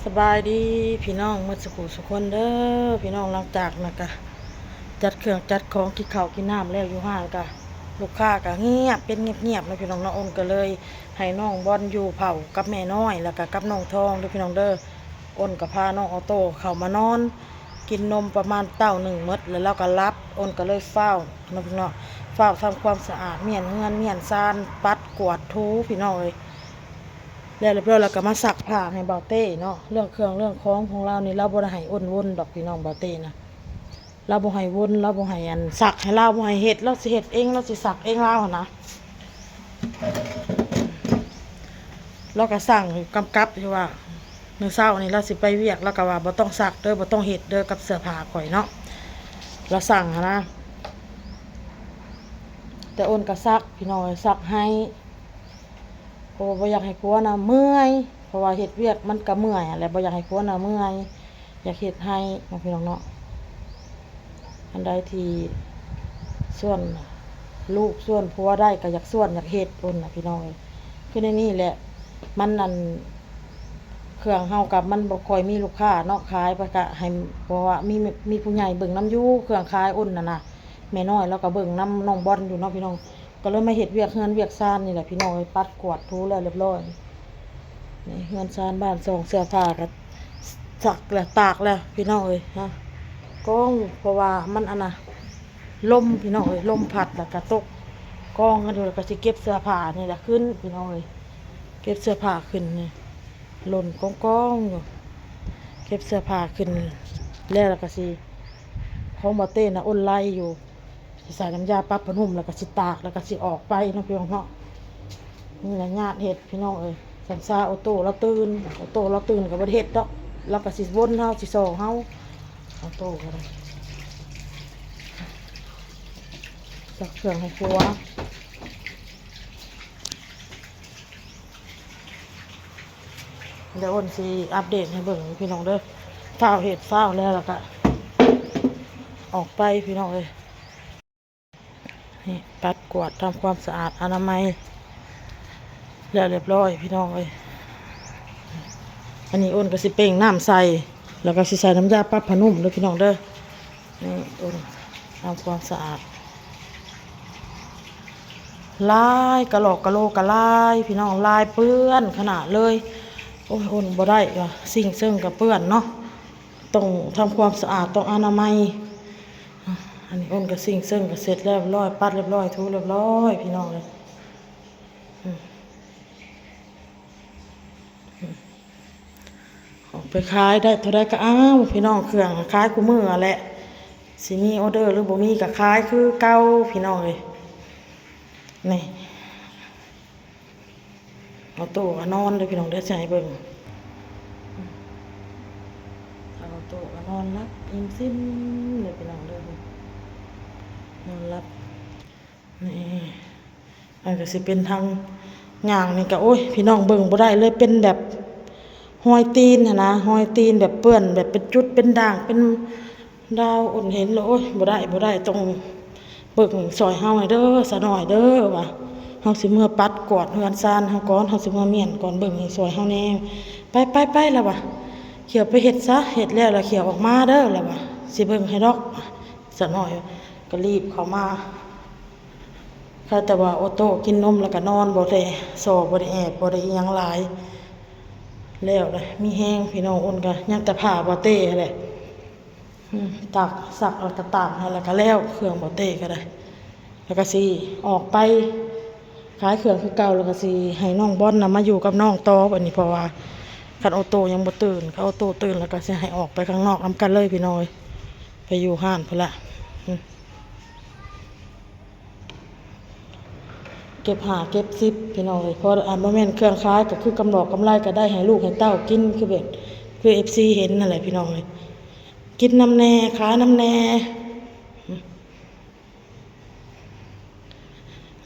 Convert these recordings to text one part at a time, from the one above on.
ສະບາຍດີພີ່ນ້ອງໝົດສູ່ຜູ້ສູ່ຄົນເດີພີ່ນ້ອງ. ຫຼັງຈາກນັ້ນກະຈັດເຄື່ອງຈັດຂອງ ກິນເຂົ້າກິນນ້ຳແລ້ວ ຢູ່ຮ້ານກະລູກຄ້າກະງຽບ ເປັນງຽບໆເນາະພີ່ນ້ອງເນາະ. ອ້ນກະເລີຍໃຫ້ນ້ອງບອນຢູ່ເຝົ້າກັບແມ່ນ້ອຍ ແລ້ວກະກັບນ້ອງທອງເດີພີ່ນ້ອງເດີ. ອ້ນກະພານ້ອງອໍໂຕ້ເຂົ້າມານອນ ກິນນົມປະມານເຕົ້າໜຶ່ງໝົດ ແລ້ວລາວກະຫຼັບ. ອ້ນກະເລີຍຟ້າວເນາະພີ່ນ້ອງເນາະ ຟ້າວທຳຄວາມສະອາດ ມ້ຽນເຮືອນມ້ຽນຊານ ປັດກວາດຖູພີ່ນ້ອງເອີຍ. ແລ້ວລຽບຮ້ອຍ ແລ້ວກະມາຊັກຜ້າໃຫ້ບ່າວເຕ້ເນາະ. ເລື່ອງເຄື່ອງເລື່ອງຂອງຂອງລາວນີ້ ລາວບໍ່ໄດ້ໃຫ້ອ້ນວົນດອກພີ່ນ້ອງ. ບ່າວເຕ້ນະ ລາວບໍ່ໃຫ້ວົນ ລາວບໍ່ໃຫ້ອັນ ຊັກໃຫ້ລາວ ບໍ່ໃຫ້ເຮັດ ລາວຊິເຮັດເອງ ລາວຊິຊັກເອງລາວຫັ້ນນະ. ລາວກະສັ່ງຢູ່ ກຳກັບຢູ່ວ່າ ມື້ເຊົ້ານີ້ລາວຊິໄປວຽກ ລາວກະວ່າ ບໍ່ຕ້ອງຊັກເດີ ບໍ່ຕ້ອງເຮັດເດີ ກັບເສື້ອຜ້າຂ້ອຍເນາະ ລາວສັ່ງຫັ້ນນະ. ແຕ່ອ້ນກະຊັກພີ່ນ້ອງເອີຍ ຊັກໃຫ້ ເພາະວ່າບໍ່ຢາກໃຫ້ຜົວນະເມື່ອຍ ເພາະວ່າເຮັດວຽກມັນກະເມື່ອຍຫັ້ນແຫຼະ ບໍ່ຢາກໃຫ້ຜົວນະເມື່ອຍ ຢາກເຮັດໃຫ້ເນາະພີ່ນ້ອງເນາະ. ອັນໃດທີ່ຊວນລູກຊວນຜົວໄດ້ກະຢາກຊວນຢາກເຮັດ ອ້ນນະພີ່ນ້ອງເອີຍ. ຄືໃນນີ້ແຫຼະ ມັນອັນ ເຄື່ອງເຮົາກະມັນບໍ່ຄ່ອຍມີລູກຄ້າເນາະ ຂາຍໄປກະໃຫ້ ເພາະວ່າມີ ມີຜູ້ໃຫຍ່ເບິ່ງນຳຢູ່ ເຄື່ອງຂາຍອ້ນຫັ້ນນະ ແມ່ນ້ອຍລາວກະເບິ່ງນຳນ້ອງບອນຢູ່ເນາະພີ່ນ້ອງ. ກະເລີຍມາເຮັດວຽກເຮືອນວຽກຊານນີ້ແຫຼະພີ່ນ້ອງເອີຍ ປັດກວາດຖູແລ້ວລຽບຮ້ອຍ. ນີ້ເຮືອນຊານບ້ານຊ່ອງ ເສື້ອຜ້າກະຊັກແລ້ວຕາກແລ້ວພີ່ນ້ອງເອີຍ ຮະ ກອງຢູ່ ເພາະວ່າມັນອັນນະ ລົມພີ່ນ້ອງເອີຍ ລົມພັດແລ້ວກະຕົກ ກອງກັນຢູ່. ແລ້ວກະຊິເກັບເສື້ອຜ້ານີ້ແຫຼະຂຶ້ນພີ່ນ້ອງເອີຍ ເກັບເສື້ອຜ້າຂຶ້ນນີ້ ຫຼົ່ນກອງໆຢູ່. ເກັບເສື້ອຜ້າຂຶ້ນແລ້ວ ແລ້ວກະຊິ ຂອງບ່າວເຕ້ນະ ອຸ່ນໄລ່ຢູ່ ຊິໃສ່ນ້ຳຢາປັບຜ້ານຸ່ມ ແລ້ວກະຊິຕາກ ແລ້ວກະຊິອອກໄປເນາະພີ່ນ້ອງເນາະ. ນີ້ລະຍາດເຮັດພີ່ນ້ອງເອີຍ. ສັນຊາໂອໂຕ້ລາວຕື່ນ ໂອໂຕ້ລາວຕື່ນກະບໍ່ໄດ້ເຮັດດອກ ລາວກະຊິວົນເຮົາ ຊິຊໍເຮົາ. ໂອໂຕ້ກະໄດ້ ຊັກເຄື່ອງໃຫ້ຜົວ. ດຽວອ້ນຊິອັບເດດໃຫ້ເບິ່ງພີ່ນ້ອງເດີ. ຟ້າວເຮັດຟ້າວແລ້ວ ແລ້ວກະອອກໄປພີ່ນ້ອງເອີຍ. ນີ້ປັດກວາດທຳຄວາມສະອາດອະນາໄມແລ້ວລຽບຮ້ອຍພີ່ນ້ອງເອີຍ. ອັນນີ້ອ້ນກະຊິເປັ່ງນ້ຳໃສ່ ແລ້ວກະຊິໃສ່ນ້ຳຢາປັບຜ້ານຸ່ມເດີພີ່ນ້ອງເດີ. ນີ້ອ້ນທຳຄວາມສະອາດ ລາຍກະຫຼອກກະໂຫຼກະລາຍພີ່ນ້ອງ ລາຍເປື້ອນຂະໜາດເລີຍ. ໂອ້ຍ ອ້ນບໍ່ໄດ້ວ່າ ຊິງເຊິ່ງກະເປື້ອນເນາະ ຕ້ອງທຳຄວາມສະອາດ ຕ້ອງອະນາໄມ. ອັນນີ້ອ້ນກະຊິງເຊິ່ງກະເສັດລຽບຮ້ອຍ ປັດລຽບຮ້ອຍ ຖູລຽບຮ້ອຍພີ່ນ້ອງເອີຍ. ອອກໄປຂາຍໄດ້ເທົ່າໃດກະເອົາພີ່ນ້ອງ ເຄື່ອງຂາຍຄູ່ມື້ຫັ້ນແຫຼະ ຊິມີອໍເດີຫຼືບໍ່ມີກະຂາຍຄືເກົ່າພີ່ນ້ອງເອີຍ. ນີ້ອໍໂຕ້ກະນອນເດີພີ່ນ້ອງເດີ ຊິໃຫ້ເບິ່ງ. ອໍໂຕ້ກະນອນຫຼັບອີ່ມຊິມເລີຍພີ່ນ້ອງເດີ ນອນຫຼັບ. ນີ້ ອັນກະຊິເປັນທາງຍ່າງນີ້ກະ ໂອ້ຍ ພີ່ນ້ອງເບິ່ງບໍ່ໄດ້ເລີຍ ເປັນແບບຮອຍຕີນຫັ້ນນະ ຮອຍຕີນແບບເປື້ອນ ແບບເປັນຈຸດເປັນດ່າງເປັນດາວ. ອ້ນເຫັນແລ້ວ ໂອ້ຍ ບໍ່ໄດ້ ບໍ່ໄດ້ ຕ້ອງເບິ່ງຊ່ອຍເຮົາແດ່ເດີ ສາວນ້ອຍເດີ ວ່າ ເຮົາຊິເມືອປັດກວາດເຮືອນຊານເຮົາກ່ອນ ເຮົາຊິເມືອມ້ຽນກ່ອນ ເບິ່ງໃຫ້ຊ່ອຍເຮົາແດ່. ໄປ ໄປ ໄປ ລາວວ່າ ຂ້ຽວໄປເຮັດຊະ ເຮັດແລ້ວລະຂ້ຽວອອກມາເດີ ລາວວ່າ ຊິເບິ່ງໃຫ້ດອກ ສາວນ້ອຍກະລີບເຂົ້າມາ. ຄາແຕ່ວ່າໂອໂຕ້ກິນນົມແລ້ວກະນອນ ບໍ່ໄດ້ສໍ່ ບໍ່ໄດ້ແອບ ບໍ່ໄດ້ອີ່ຫຍັງຫຼາຍ ແລ້ວລະມີແຮງພີ່ນ້ອງ. ອ້ນກະຍັງແຕ່ຜ້າບ່າວເຕ້ຫັ້ນແຫຼະ ອືມ ຕາກ ຊັກແລ້ວກະຕາກໃຫ້ ແລ້ວກະແລ້ວ ເຄື່ອງບ່າວເຕ້ກະໄດ້ ແລ້ວກະຊິອອກໄປຂາຍເຄື່ອງຄືເກົ່າ ແລ້ວກະຊິໃຫ້ນ້ອງບອນນະມາຢູ່ກັບນ້ອງຕໍ່ບາດນີ້ ເພາະວ່າຄັນໂອໂຕ້ຍັງບໍ່ຕື່ນ ຄັນໂອໂຕ້ຕື່ນແລ້ວກະຊິໃຫ້ອອກໄປຂ້າງນອກນຳກັນເລີຍພີ່ນ້ອງເອີຍ ໄປຢູ່ຮ້ານພຸ້ນລະ. ເກັບຫ້າເກັບສິບພີ່ນ້ອງເອີຍ ເພາະ ອາ ບໍ່ແມ່ນເຄື່ອງຂາຍ ກະຄືກຳດອກກຳໄລ ກະໄດ້ໃຫ້ລູກໃຫ້ເຕົ້າກິນ ຄືແບບ ຄືເອັຟຊີເຫັນຫັ້ນແຫຼະພີ່ນ້ອງເອີຍ ກິນນຳແດ່ ຂາຍນຳແດ່.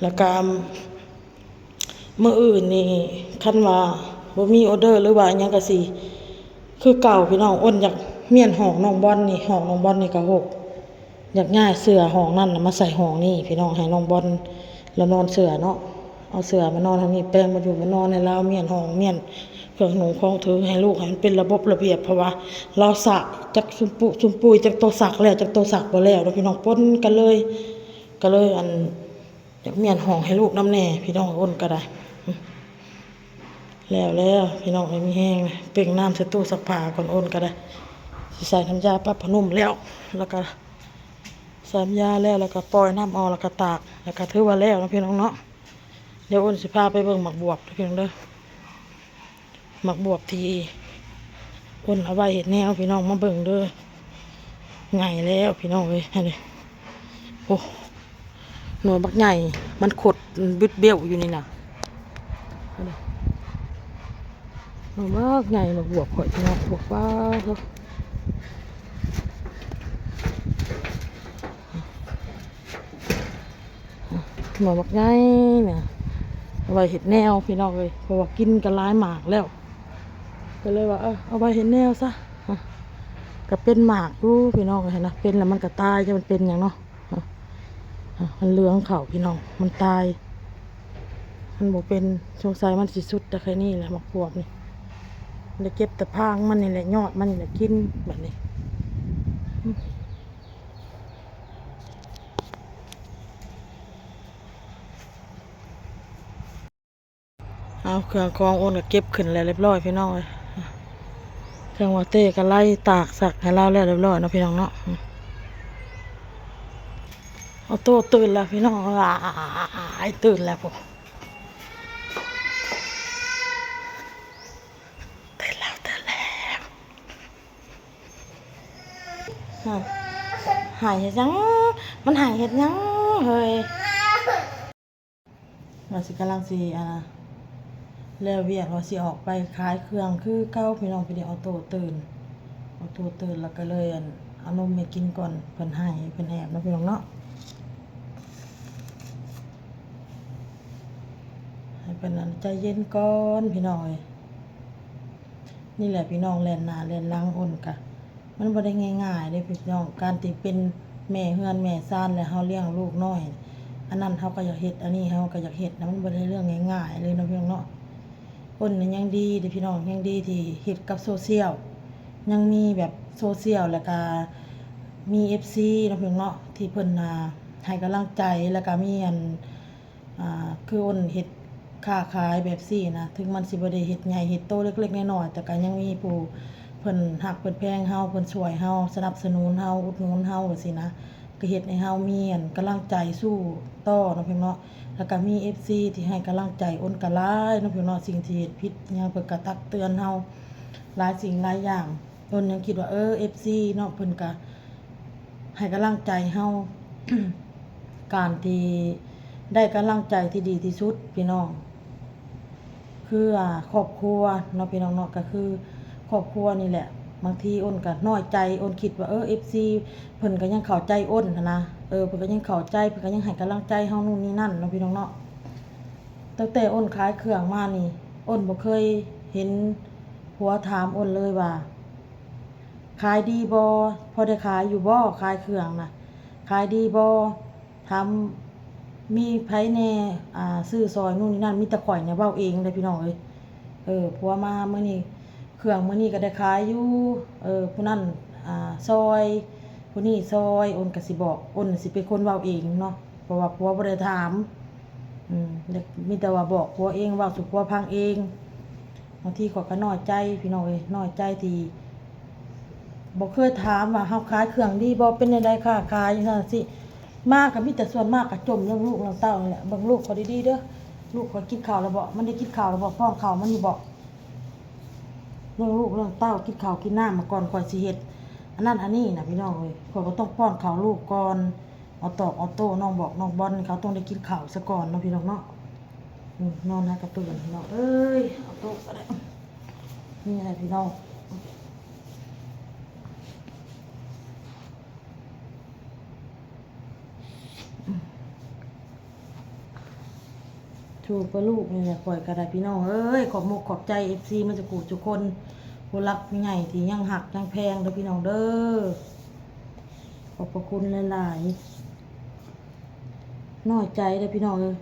ແລ້ວກະ ມື້ອື່ນນີ້ຄັນວ່າບໍ່ມີອໍເດີ ຫຼືວ່າອີ່ຫຍັງກະຊິຄືເກົ່າພີ່ນ້ອງ. ອ້ນຢາກມ້ຽນຫ້ອງນ້ອງບອນນີ້ ຫ້ອງນ້ອງບອນນີ້ກະຮົກ ຢາກຍ້າຍເສື່ອຫ້ອງນັ້ນນະມາໃສ່ຫ້ອງນີ້ພີ່ນ້ອງ ໃຫ້ນ້ອງບອນລາວນອນເສື່ອເນາະ ເອົາເສື່ອມານອນຫ້ອງນີ້ ແປງມາຢູ່ມານອນໃຫ້ລາວ ມ້ຽນຫ້ອງ ມ້ຽນ ເຄື່ອງນຸ່ງຂອງຖືໃຫ້ລູກໃຫ້ມັນເປັນລະບົບລະບຽບ ເພາະວ່າລາວຊັກຈັກຊຸມປຸ ຊຸມປຸຍ ຈັກໂຕຊັກແລ້ວ ຈັກໂຕຊັກບໍ່ແລ້ວເນາະພີ່ນ້ອງ ປົນກັນເລີຍ ກໍເລີຍ ອັນ ຢາກມ້ຽນຫ້ອງໃຫ້ລູກນຳແດ່ພີ່ນ້ອງ ອົນກໍໄດ້ ແລ້ວແລ້ວພີ່ນ້ອງເອີຍ ມີແຮງ ເປັ່ງນ້ຳໃສ່ຕູ້ຊັກຜ້າກ່ອນ ອົນກໍໄດ້ ຊິໃສ່ນ້ຳຢາປັບຜ້ານຸ່ມແລ້ວ ແລ້ວກໍໃສ່ນ້ຳຢາແລ້ວ ແລ້ວກໍປ່ອຍນ້ຳອອກ ແລ້ວກໍຕາກ ແລ້ວກໍຖືວ່າແລ້ວເນາະພີ່ນ້ອງເນາະ ດຽວອົນຊິພາໄປເບິ່ງໝາກບວບເດີພີ່ນ້ອງເດີ ໝາກບວບທີ່ອົນເອົາໄວ້ເຮັດແນວ ພີ່ນ້ອງມາເບິ່ງເດີ ໃຫຍ່ແລ້ວພີ່ນ້ອງເອີຍ ຫັ້ນເດ ໂອ້ ໜ່ວຍບັກໃຫຍ່ ມັນຂົດບິດບ້ຽວຢູ່ນີ້ນະ ຫັ້ນເດ ໜ່ວຍບັກໃຫຍ່ ໝາກບວບຂ້ອຍພີ່ນ້ອງ ບວບ ປາດໂທ້ ໜ່ວຍບັກໃຫຍ່ນະ ເອົາໄວ້ເຮັດແນວພີ່ນ້ອງເອີຍ ເພາະວ່າກິນກໍຫຼາຍໝາກແລ້ວ ກໍເລີຍວ່າ ເອີ ເອົາໄວ້ເຮັດແນວຊະ ກໍເປັນໝາກຢູ່ພີ່ນ້ອງເອີຍນະ ເປັນແລ້ວມັນກໍຕາຍ ຈັກມັນເປັນຫຍັງເນາະ ມັນເຫຼືອງເຂົ້າພີ່ນ້ອງ ມັນຕາຍ ມັນບໍ່ເປັນ ສົງໄສມັນຊິສຸດແຕ່ໄຄນີ້ແຫຼະ ໝາກບວບນີ້ ໄດ້ເກັບແຕ່ພາງມັນນີ້ແຫຼະ ຍອດມັນນີ້ແຫຼະ ກິນບັດນີ້. ເອົາ ເຄື່ອງຂອງໂອນກໍເກັບຂຶ້ນແລ້ວຮຽບຮ້ອຍພີ່ນ້ອງເອີຍ ເຄື່ອງວ່າເຕ້ກໍໄລ່ຕາກຊັກໃຫ້ລາວແລ້ວຮຽບຮ້ອຍເນາະພີ່ນ້ອງເນາະ. ອອໂຕ້ຕື່ນແລ້ວພີ່ນ້ອງ ອ້າຍ ຕື່ນແລ້ວພຸ້ນ ຕື່ນແລ້ວ ຕື່ນແລ້ວ. ໄຫ້ເຮັດຫຍັງ ມັນໄຫ້ເຮັດຫຍັງເຮີ້ຍ. ວ່າຊິກຳລັງຊິ ອ່າ ແລ້ວວຽກ ວ່າຊິອອກໄປຂາຍເຄື່ອງຄືເກົ່າພີ່ນ້ອງ. ພໍດີອອໂຕ້ຕື່ນ ອອໂຕ້ຕື່ນແລ້ວກໍເລີຍ ອັນ ເອົານົມໃຫ້ກິນກ່ອນ ເພິ່ນໄຫ້ເພິ່ນແອບເນາະພີ່ນ້ອງເນາະ. ໃຫ້ເພິ່ນ ອັນ ໃຈເຢັນກ່ອນພີ່ນ້ອງເອີຍ. ນີ້ແຫຼະພີ່ນ້ອງ ແລ່ນໜ້າແລ່ນຫຼັງ ໂອນກະ ມັນບໍ່ໄດ້ງ່າຍໆເດ້ພີ່ນ້ອງ ການທີ່ເປັນແມ່ເຮືອນແມ່ຊານ ແລ້ວເຮົາລ້ຽງລູກນ້ອຍ ອັນນັ້ນເຮົາກໍຢາກເຮັດ ອັນນີ້ເຮົາກໍຢາກເຮັດນະ ມັນບໍ່ໄດ້ເລື່ອງງ່າຍໆເລີຍເນາະພີ່ນ້ອງເນາະ. ໂອນນະຍັງດີເດ້ພີ່ນ້ອງ ຍັງດີທີ່ເຮັດກັບໂຊຊຽວ ຍັງມີແບບໂຊຊຽວ ແລ້ວກະມີເອັຟຊີເນາະພີ່ນ້ອງເນາະ ທີ່ເພິ່ນ ອ່າ ໃຫ້ກຳລັງໃຈ ແລ້ວກະມີ ອັນ ອ່າ ຄືໂອນເຮັດຄ້າຂາຍແບບຊີ້ນະ ເຖິງມັນຊິບໍ່ໄດ້ເຮັດໃຫຍ່ເຮັດໂຕເລັກໆນ້ອຍໆ ແຕ່ກໍຍັງມີຜູ້ເພິ່ນຮັກເພິ່ນແພງເຮົາ ເພິ່ນຊ່ວຍເຮົາ ສະໜັບສະໜູນເຮົາ ອຸດໜູນເຮົາຈັ່ງຊີ້ນະ ກໍເຮັດໃຫ້ເຮົາມີ ອັນ ກຳລັງໃຈສູ້ຕໍ່ເນາະພີ່ນ້ອງເນາະ. ແລ້ວກໍມີເອັຟຊີທີ່ໃຫ້ກຳລັງໃຈໂອນກໍຫຼາຍເນາະພີ່ນ້ອງເນາະ ສິ່ງທີ່ເຮັດຜິດຫຍັງເພິ່ນກໍຕັກເຕືອນເຮົາຫຼາຍສິ່ງຫຼາຍຢ່າງ. ໂອນຍັງຄິດວ່າ ເອີ ເອັຟຊີເນາະ ເພິ່ນກະໃຫ້ກຳລັງໃຈເຮົາ ການທີ່ໄດ້ກຳລັງໃຈທີ່ດີທີ່ສຸດພີ່ນ້ອງ ຄື ອ່າ ຄອບຄົວເນາະພີ່ນ້ອງເນາະ ກໍຄືຄອບຄົວນີ້ແຫຼະ. ບາງທີໂອນກໍນ້ອຍໃຈ ໂອນຄິດວ່າ ເອີ ເອັຟຊີເພິ່ນກໍຍັງເຂົ້າໃຈໂອນຫັ້ນນະ ເອີ ເພິ່ນກໍຍັງເຂົ້າໃຈ ເພິ່ນກໍຍັງໃຫ້ກຳລັງໃຈເຮົາ ນູ້ນນີ້ນັ້ນເນາະພີ່ນ້ອງເນາະ. ຕັ້ງແຕ່ໂອນຂາຍເຄື່ອງມານີ້ ໂອນບໍ່ເຄີຍເຫັນຜົວຖາມໂອນເລີຍວ່າ ຂາຍດີບໍ່? ພໍໄດ້ຂາຍຢູ່ບໍ່? ຂາຍເຄື່ອງນະ ຂາຍດີບໍ່? ຖາມມີໃຜແດ່ ອ່າ ຊື້ຊ່ອຍ ນູ້ນນີ້ນັ້ນ ມີແຕ່ຂ້ອຍນີ້ເວົ້າເອງເດ້ພີ່ນ້ອງເອີຍ. ເອີ ຜົວມາມື້ນີ້ ເຄື່ອງມື້ນີ້ກໍໄດ້ຂາຍຢູ່ ເອີ ຜູ້ນັ້ນ ອ່າ ຊ່ອຍ ຜູ້ນີ້ຊ່ອຍ ໂອນກໍຊິບອກ ໂອນຊິເປັນຄົນເວົ້າເອງເນາະ ເພາະວ່າຜົວບໍ່ໄດ້ຖາມ. ອືມ ມີແຕ່ວ່າບອກຜົວເອງ ເວົ້າສູ່ຜົວຟັງເອງ. ບາງທີຂ້ອຍກໍນ້ອຍໃຈພີ່ນ້ອງເອີຍ ນ້ອຍໃຈທີ່ບໍ່ເຄີຍຖາມວ່າເຮົາຂາຍເຄື່ອງດີບໍ່ ເປັນແນວໃດຄ້າຂາຍຈັ່ງຊັ້ນຊີ້ ມາກໍມີແຕ່ ສ່ວນມາກກໍຈົ່ມເລື່ອງລູກເລື່ອງເຕົ້ານີ້ແຫຼະ. ເບິ່ງລູກຂ້ອຍດີໆເດີ ລູກຂ້ອຍກິນເຂົ້າແລ້ວບໍ່? ມັນໄດ້ກິນເຂົ້າແລ້ວບໍ່? ປ້ອນເຂົ້າມັນຢູ່ບໍ່? ເລື່ອງລູກເລື່ອງເຕົ້າ ກິນເຂົ້າກິນນ້ຳ ມາກ່ອນຂ້ອຍຊິເຮັດອັນນັ້ນອັນນີ້ນະພີ່ນ້ອງເອີຍ. ຂ້ອຍກໍຕ້ອງປ້ອນເຂົ້າລູກກ່ອນ ອອໂຕ້ ອອໂຕ້ ນ້ອງບອກ ນ້ອງບອນ ເຂົາຕ້ອງໄດ້ກິນເຂົ້າສາກ່ອນເນາະພີ່ນ້ອງເນາະ. ອືມ ນອນຫາກະຕື່ນພີ່ນ້ອງເອີຍ ອອໂຕ້ກໍໄດ້ ນີ້ແຫຼະພີ່ນ້ອງ. ໂທປະລູກນີ້ແຫຼະ ຂ້ອຍກໍໄດ້ພີ່ນ້ອງເອີຍ. ຂອບມຸກຂອບໃຈເອັຟຊີໝົດທຸກຜູ້ທຸກຄົນ ຜູ້ຫຼັກຜູ້ໃຫຍ່ທີ່ຍັງຮັກຍັງແພງເດີພີ່ນ້ອງເດີ ຂອບພະຄຸນຫຼາຍໆ. ນ້ອຍໃຈເດ້ພີ່ນ້ອງເອີຍ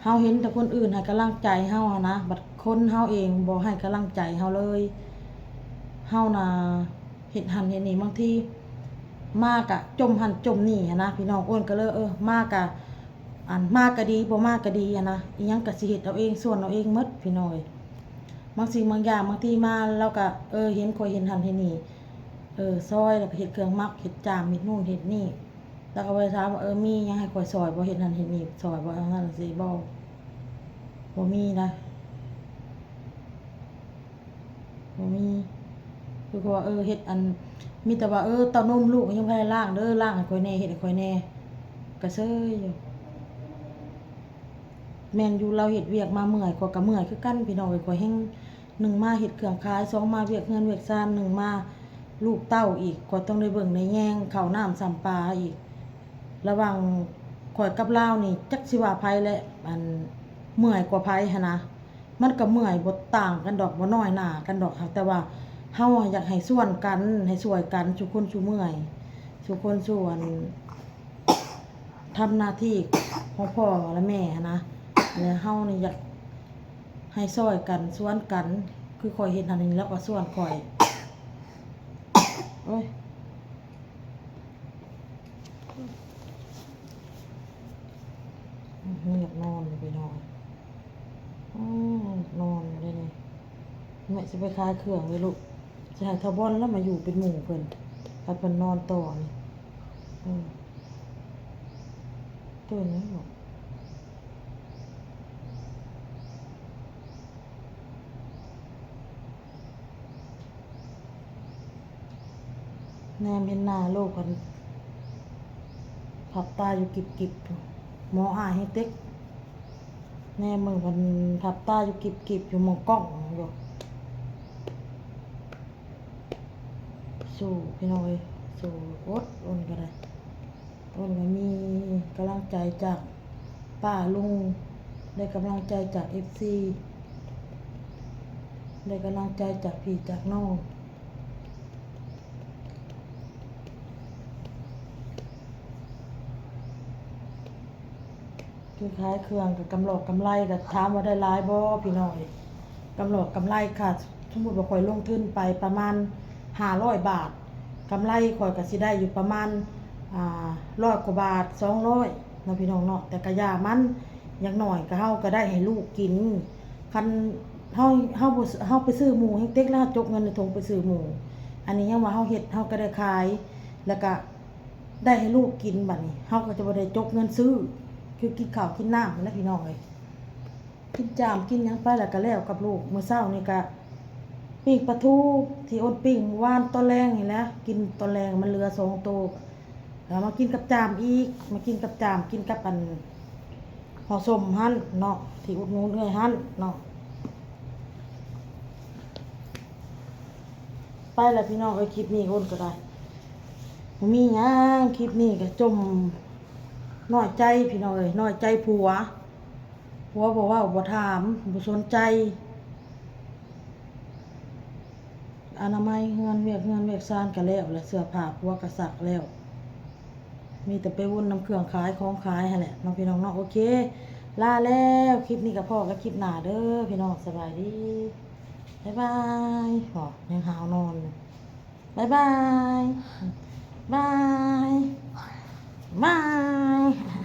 ເຮົາເຫັນແຕ່ຄົນອື່ນໃຫ້ກຳລັງໃຈເຮົາຫັ້ນນະ ບັດ ຄົນເຮົາເອງບໍ່ໃຫ້ກຳລັງໃຈເຮົາເລີຍ. ເຮົານະເຮັດຫັ້ນເຮັດນີ້ ບາງທີມາກະຈົມຫັ້ນຈົມນີ້ຫັ້ນນະພີ່ນ້ອງ. ໂອນກໍເລີຍ ເອີ ມາກະ ອັນ ມາກະດີ ບໍ່ມາກະດີຫັ້ນນະ, ອີ່ຫຍັງກະຊິເຮັດເອົາເອງ ສ່ວນເອົາເອງໝົດພີ່ນ້ອງເອີຍ. ບາງສິ່ງບາງຢ່າງ ບາງທີມາລາວກະ ເອີ ເຫັນຂ້ອຍເຮັດຫັ້ນເຮັດນີ້ ເອີ ຊ່ອຍ ແລ້ວກໍເຮັດເຄື່ອງໝັກ ເຮັດຈາມ ເຮັດໂນ່ນເຮັດນີ້. ລາວກໍບໍ່ໄດ້ຖາມວ່າ ເອີ ມີຫຍັງໃຫ້ຂ້ອຍຊ່ອຍບໍ່ ເຮັດຫັ້ນເຮັດນີ້ຊ່ອຍບໍ່ ຈັ່ງຊັ້ນຈັ່ງຊີ້ບໍ່ ບໍ່ມີນະ ບໍ່ມີ. ຄືວ່າ ເອີ ເຮັດອັນ ມີແຕ່ວ່າ ເອີ ເຕົ້ານົມລູກຍັງບໍ່ໄດ້ລ້າງເດີ ລ້າງໃຫ້ຂ້ອຍແດ່ ເຮັດໃຫ້ຂ້ອຍແດ່ ກໍເຊີຍຢູ່. ແມ່ນຢູ່ ລາວເຮັດວຽກມາເມື່ອຍ ຂ້ອຍກໍເມື່ອຍຄືກັນພີ່ນ້ອງເອີຍ. ຂ້ອຍແຮ່ງ ໜຶ່ງມາເຮັດເຄື່ອງຂາຍ ສອງມາວຽກເຮືອນວຽກຊານ ໜຶ່ງມາລູກເຕົ້າອີກ ຂ້ອຍຕ້ອງໄດ້ເບິ່ງໄດ້ແຍງ ເຂົ້ານ້ຳຊຳປາອີກ. ລະຫວ່າງຂ້ອຍກັບລາວນີ້ ຈັກຊິວ່າໃຜແຫຼະ ອັນ ເມື່ອຍກວ່າໃຜຫັ້ນນະ. ມັນກໍເມື່ອຍ ບໍ່ຕ່າງກັນດອກ ບໍ່ນ້ອຍໜ້າກັນດອກ ຫາກແຕ່ວ່າເຮົາຢາກໃຫ້ຊວນກັນ ໃຫ້ຊ່ວຍກັນ ສູ່ຄົນສູ່ເມື່ອຍ ສູ່ຄົນສູ່ ອັນ ທຳໜ້າທີ່ຂອງພໍ່ແລະແມ່ຫັ້ນນະ. ແລະເຮົານີ້ຢາກໃຫ້ຊ່ອຍກັນ ຊວນກັນ ຄືຂ້ອຍເຮັດຫັ້ນນີ້ ລາວກໍຊວນຂ້ອຍ. ໂອ້ຍ ອືມ ຢາກນອນຢູ່ພີ່ນ້ອງ ອືມ ນອນຢູ່ເດນີ້. ແມ່ຊິໄປຂາຍເຄື່ອງເດ້ລູກ ຊິໃຫ້ທ້າວບອນລະມາຢູ່ເປັນໝູ່ເພິ່ນ ໃຫ້ເພິ່ນນອນຕໍ່ນີ້. ເອີ ຕື່ນແລ້ວເນາະ. ແນມເຫັນໜ້າລູກ ພັບຕາຢູ່ກິບໆ ໝໍອ້າຍໃຫ້ເຕັກ ແນມເບິ່ງ ພັບຕາຢູ່ກິບໆ ຢູ່ ມອງກ້ອງຢູ່. ສູ້ພີ່ນ້ອງເອີຍ ສູ້ ອົດ ອົນກໍໄດ້. ໂອ້ຍ ກໍມີກຳລັງໃຈຈາກປ້າລຸງ ໄດ້ກຳລັງໃຈຈາກເອັຟຊີ ໄດ້ກຳລັງໃຈຈາກພີ່ຈາກນ້ອງ. ຄືຂາຍເຄື່ອງກັບກຳຫຼອກກຳໄລ ກໍຖາມວ່າໄດ້ຫຼາຍບໍ່ພີ່ນ້ອງເອີຍ? ກຳຫຼອກກຳໄລ ຖ້າສົມມຸດວ່າຂ້ອຍລົງທຶນໄປປະມານຫ້າຮ້ອຍບາດ ກຳໄລຂ້ອຍກໍຊິໄດ້ຢູ່ປະມານ ອ່າ ຮ້ອຍກວ່າບາດ ສອງຮ້ອຍເນາະ ພີ່ນ້ອງເນາະ. ແຕ່ກະຢ່າມັນ ຢ່າງໜ້ອຍກໍເຮົາກໍໄດ້ໃຫ້ລູກກິນ. ຄັນເຮົາ ເຮົາບໍ່ ເຮົາໄປຊື້ໝູແຮງເຕັກແລ້ວ ເຮົາຈົກເງິນໃນຖົງໄປຊື້ໝູ. ອັນນີ້ຍັງວ່າເຮົາເຮັດ ເຮົາກໍໄດ້ຂາຍ ແລ້ວກະ ໄດ້ໃຫ້ລູກກິນ ບາດນີ້ເຮົາກໍຈະບໍ່ໄດ້ຈົກເງິນຊື້ ຄືກິນເຂົ້າກິນນ້ຳຫັ້ນແຫຼະພີ່ນ້ອງເອີຍ. ກິນຈາມກິນຫຍັງໄປແລ້ວກໍແລ້ວກັບລູກ. ມື້ເຊົ້ານີ້ກະປີ້ງປາທູທີ່ອົນປີ້ງມື້ວານຕອນແລງນີ້ແຫຼະ ກິນຕອນແລງມັນເຫຼືອສອງໂຕ ເອົາມາກິນກັບຈາມອີກ ມາກິນກັບຈາມ ກິນກັບອັນຫໍ່ສົ້ມຫັ້ນເນາະ ທີ່ອຸດໜູນເອື້ອຍຫັ້ນເນາະ. ໄປລະພີ່ນ້ອງເອີຍ ຄລິບນີ້ໂອນກໍໄດ້ ບໍ່ມີຫຍັງ ຄລິບນີ້ກໍຈົ່ມນ້ອຍໃຈພີ່ນ້ອງເອີຍ ນ້ອຍໃຈຜົວ ຜົວບໍ່ເວົ້າບໍ່ຖາມ ບໍ່ສົນໃຈ. ອະນາໄມເຮືອນ ວຽກເຮືອນວຽກຊານກໍແລ້ວ ແລະເສື້ອຜ້າຜົວກໍຊັກແລ້ວ ມີແຕ່ໄປວົນນຳເຄື່ອງຂາຍຂອງຂາຍຫັ້ນແຫຼະເນາະ ພີ່ນ້ອງເນາະ. ໂອເຄ ລາແລ້ວ ຄລິບນີ້ກໍພໍ້ກັນຄລິບໜ້າເດີພີ່ນ້ອງ ສະບາຍດີ ບາຍບາຍ. ຫອ ຍັງຫາວນອນ ບາຍບາຍ ບາຍ ບາຍ.